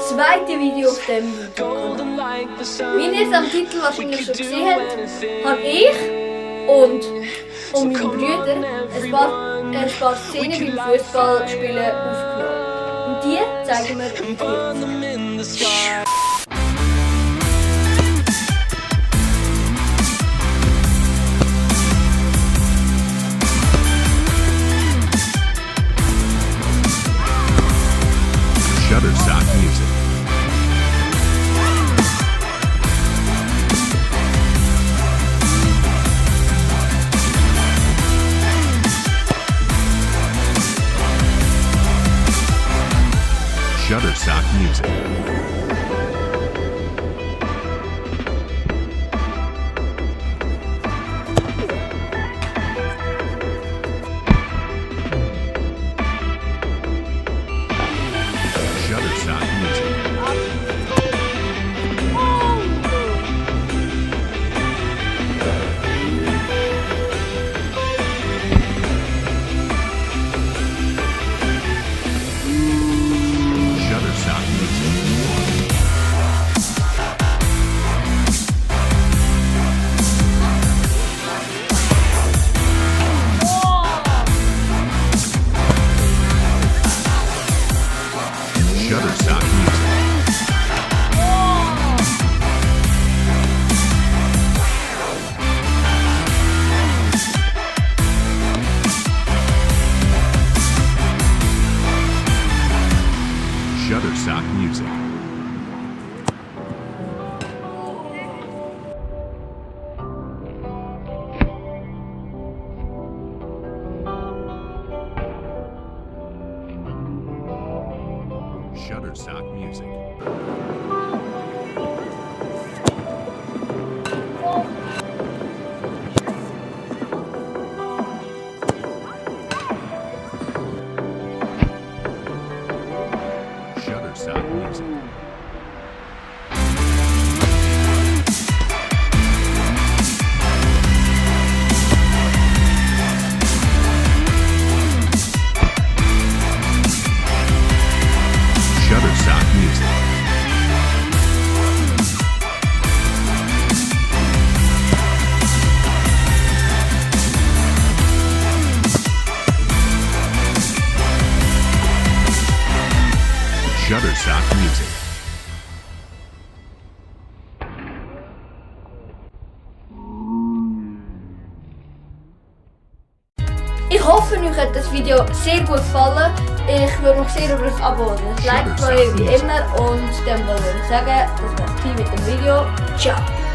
zweite Video auf dem YouTube. Wie ihr es am Titel wahrscheinlich schon gesehen habt, habe ich und meine Brüder ein paar Szenen beim Fußballspielen aufgenommen. Und die zeigen wir in Kürze. Shutterstock Music. Shutterstock Music. Shutterstock Music. Shutterstock Music. Shutterstock Music. Shutterstock Music. Shutterstock Music. Shutterstock Music. Shutterstock Music. Shutterstock Music. Ich hoffe, euch hat das Video sehr gut gefallen. Ich würde mich sehr über ein Abo und ein Like freuen, wie immer. Und dann würde ich sagen, das war's mit dem Video. Ciao!